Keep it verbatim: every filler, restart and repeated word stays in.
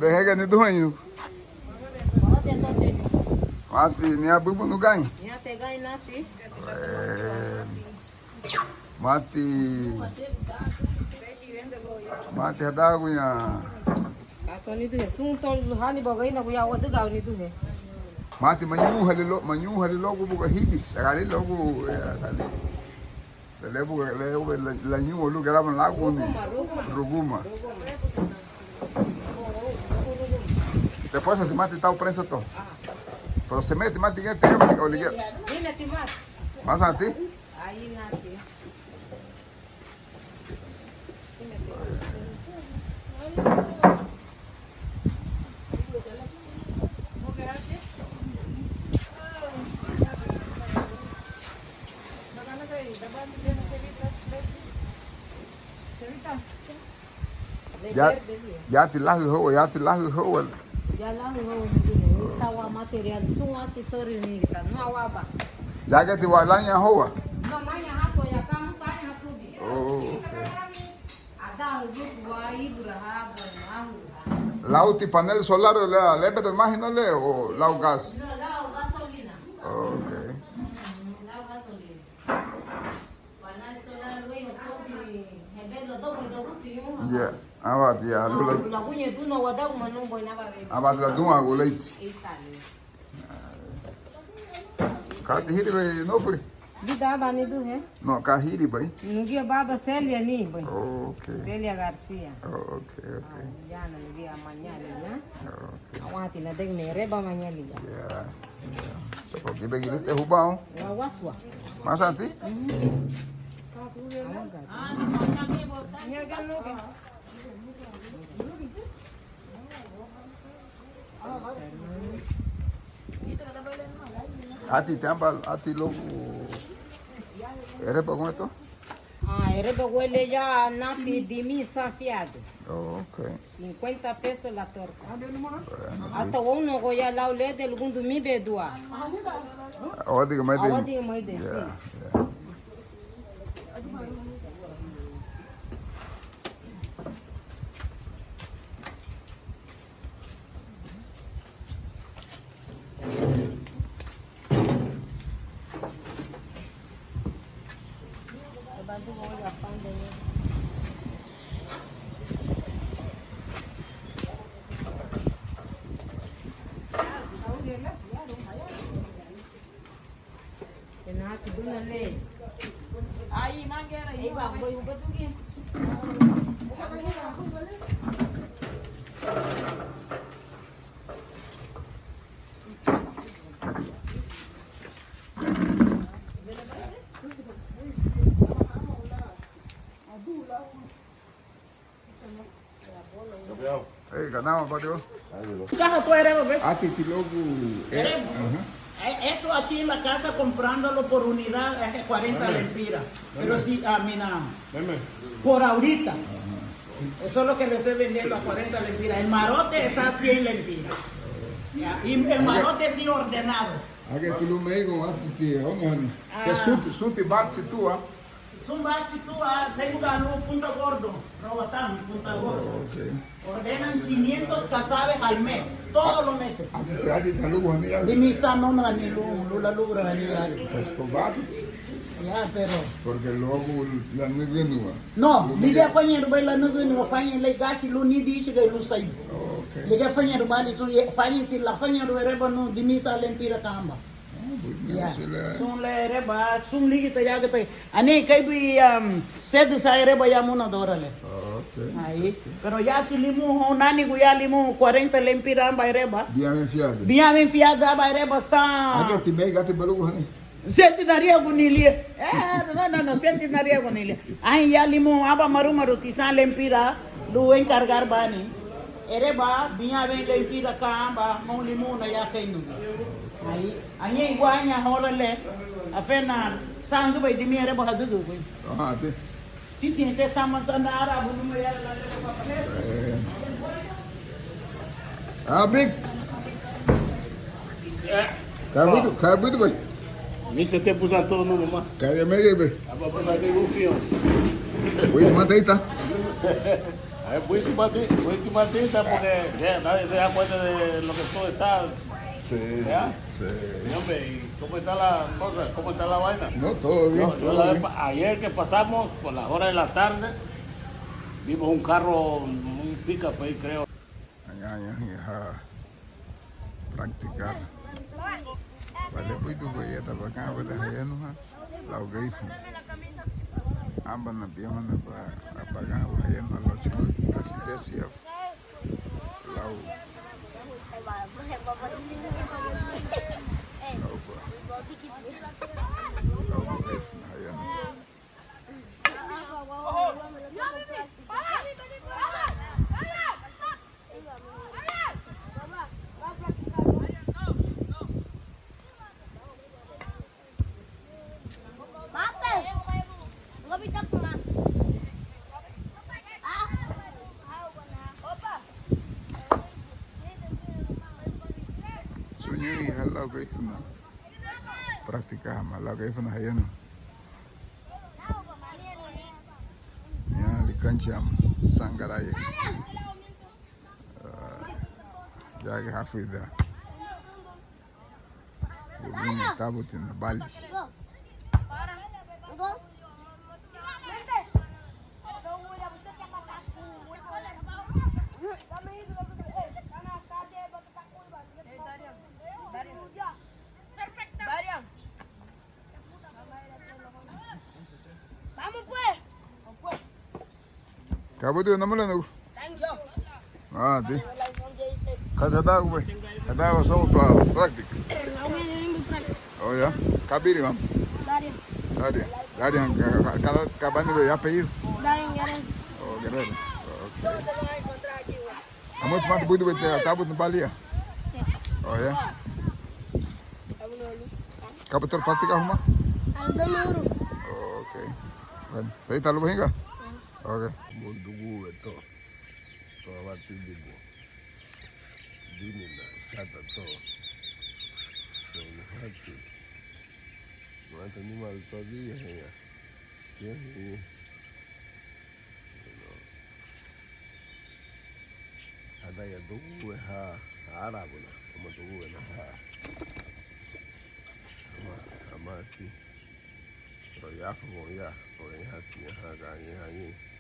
Hege, niduheñu. Mati, niabübünu gañi. Niate gañi nati. Eh, mati, mati hadaguña. Gato niduhe, sun to hani bogaina guya wadüga niduhe. Mati, mañuhali lo, mañuhali logu buga hibis, agali logu, eh, agali. Le buga, le buga, la, lañu lun galaban laguni. Ruguma, ruguma. Ruguma. Te fuerza ti mati tau prensa to. Pero se meti mati gete, mati kau ligía. Dime ti mati. Más a ti. Ahí nati. Ya, ya ti lahü houa, ya ti lahü houa. Ya lahü houa, niduhe. Ita wa material, sun asesori ni ta, no awaba. Ya geti wa laña houa. No maña hato ya ka muta aña hatubi. Oh, okay. Lau ti panel solar le, le bede mahina le o lau gas? No, lau gasolina. Okay. Mm, lau gasolina. Panel solar, güey, nosotros, ya, abati, ya, lula. Laguñe duna wadau manu, boy, naba. Abati la duna guleiti. Ítale. Ka ti hiri bei nofuri? Dida aba niduhe. No, ka hiri bei? Nugia baba Celia ni bei. Oh, okay. Celia García. Oh, okay, okay. Ah, ya, nugia mañana, ya. Oh, okay. Awati na deg me reba mañana, ya. Ya, ya. Porque be gilete hubao. Wa waswa. Más a ti? Mhm. Ati tamba, ati logu. Ereba guento? Ah, ereba guele ya nati dimi san fiadu. Oh, okay. Cincuenta pesos la torta. Bueno, hasta uno go ya lau le de lugundu mi bedua. Awadiga mai de. Awadiga mai de, yeah, sí. Yeah. Ey, ganamos, patio. Caja tú eres, bebé. Ati ti logu, eh, ajá. Eh, eso aquí en la casa comprándolo por unidad es cuarenta lempiras. Pero sí, ah, mira, por ahorita. Eso es lo que le estoy vendiendo a cuarenta lempiras. El marote está a cien lempiras. Ya, y el marote sí ordenado. Ake ti lumeigo, ati ti, ¿dónde, honey? Ah. Que suti, suti baxi tua. Sun baxi tua, tengo lun Punta Gordo, Roatán, Punta Gordo. Oh, okay. Ordenan quinientos casaves al mes, todos los meses. Ati ti, ati ti lun, honey, ya. Dimisa nona ni lun, lun la lubra ni la. Pues, con baxi. Ya, pero. Porque luego la nugünua. No, ligía fañen rubei la nugünua, fañen le gasi lun ni dichi gai lun sai. Oh, okay. Ligía fañen rubali sun, fañen ti la fañen rubei reba nu dimisa lempira kamba. Ah, bueno, ya. Sun le reba, sun ligita yagüta. Ani kei bui, um, sedu sa reba ya muna dorale. Ah, okay. Ahí. Okay. Pero ya ti limu ho nani gu ya limu cuarenta lempira amba reba. Bian fiada. Bian fiada amba reba sa. Ake ti mei gati balugu hani. Centenaria gu nilia. Eh, no, no, no, centenaria gu nilia. Ai, ya limu aba marumaru ti san lempira, lu encargar bani. Ereba, biña ben lempira ka amba, mon limuna ya kei nu. Ai, añe iguaña hora le, afena, sandu bai dimi ereba hadudu gui. Ajá, te. Sí, sí, te saman sana ara, bu numa ya la le. Eh. Ah, big. Ka buidu, ka buidu, güey. Misa te busa todo mundo más. Ka ya me lleve. Aba busa de un fión. Güey, mata ahí está. Eh, buiti mati-, buiti matita, porque ya nadie se da cuenta de lo que tú estás. Sí, ¿Ya? Sí. Y, hombre, ¿y cómo está la cosa? ¿Cómo está la vaina? No, todo bien, Yo, yo todo la vez bien. pa-, ayer que pasamos, por las horas de la tarde, vimos un carro, un pickup ahí, creo. Añaña, añaña, practicar. Bale buidu baya tabagan bada hayanuha lau Garifuna. Abana biamana ba abagan hayanuha lau chuma kasi besi lau lau ba lau ba Garifuna hayanuha. Suñeñein ha lau Garifuna. Practica hama lau Garifuna hayanu. Ña likanchama sangaraya. Ah, ya que hafi da. Bugini tabuti na balis. Ka buiti namulenu? Ah, di. Ka dadagu, bue. Ka dadagu, somos para práctica. Oh, ya. Ka biri, mam? Daria. Daria. Daria, ka, ka, ka, ka bani, bue, ya apellido? Daria Guerrero. Oh, Guerrero. Oh, ok. Amu tumati buidu bete tabu tumbalia. Oh, ya. Ka butu practica huma? Al domuru. Oh, ok. Bueno, tei talu bahinga? Ok. Mundu gu beto. To abati dibu. Dimina, chata to. Hati. Mata ni mal to dia ya. Tiene. Hadaya dugúwe ha, ha árabuna, ama dugúwe na ha. Ama, ama ti. Pero ya famo ya, o ya ti, ha ga ya ha.